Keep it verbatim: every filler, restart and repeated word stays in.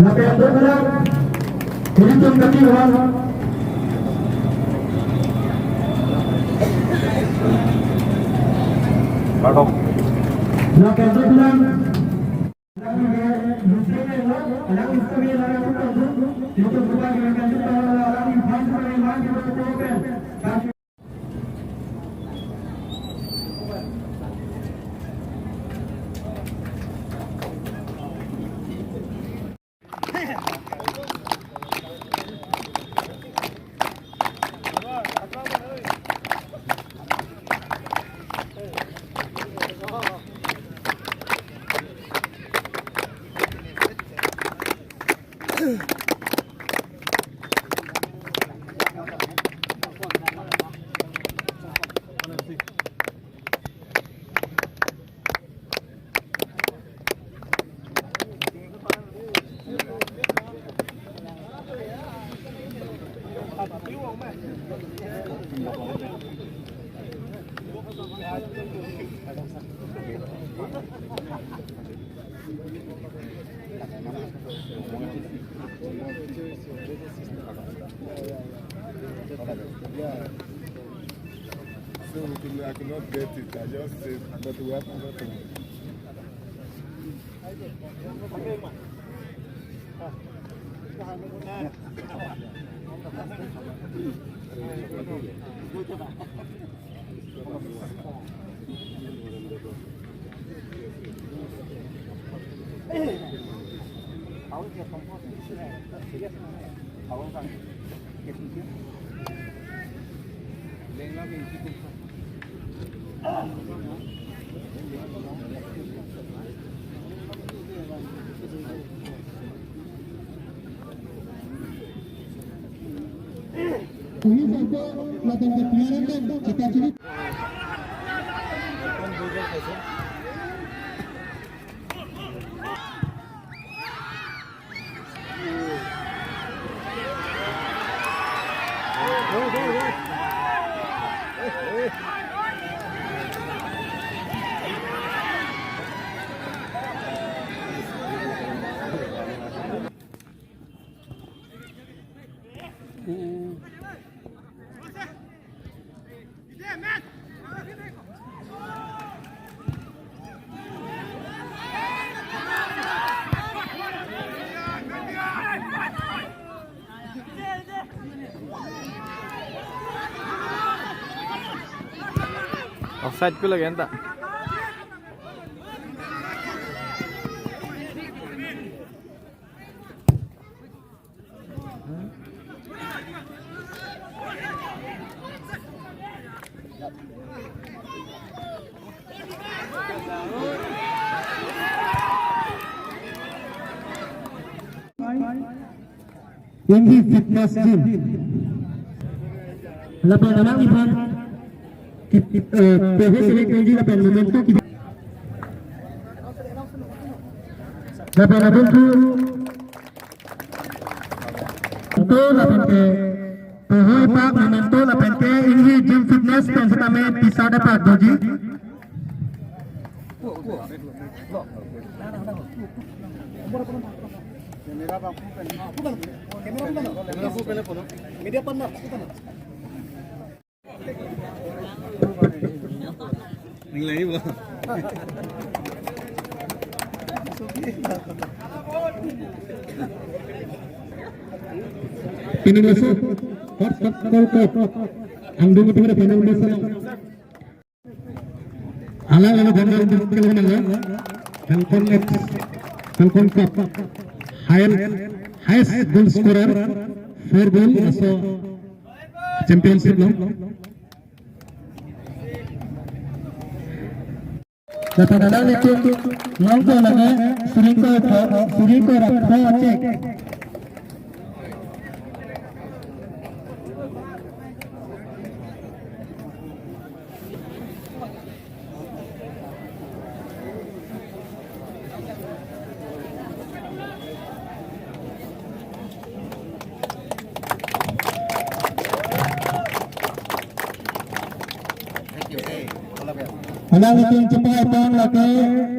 Lapen dodun, ilitum kati wan. Lapen dodun. So, I could not get it. I just said, but we have to go to Ini sampai melakukan kepiaran dan cita-cita. Offside ko lagi anta. Inghi Fitness Gym. Lapen alangliphan, eh, P V Select Benji lapen memento ki-, lapen abangphu Memento lapen ke, Puhui Park, Memento lapen ke Inghi Gym Fitness pen setame pisa dapat doji. Media partner. Ninglang ibo. Hot, hot, cold, cold. Angdeng itu ada panel besar. Alang alang ganda untuk kelemahan. Falcon X, Falcon Cup. Highest, highest goal scorer, four goal, laso championship lo. Lapen alanglitum longpo lake, suri ingkoi pho, suri ingkoi ra pho a-check. Alanglitum chepaitang lake,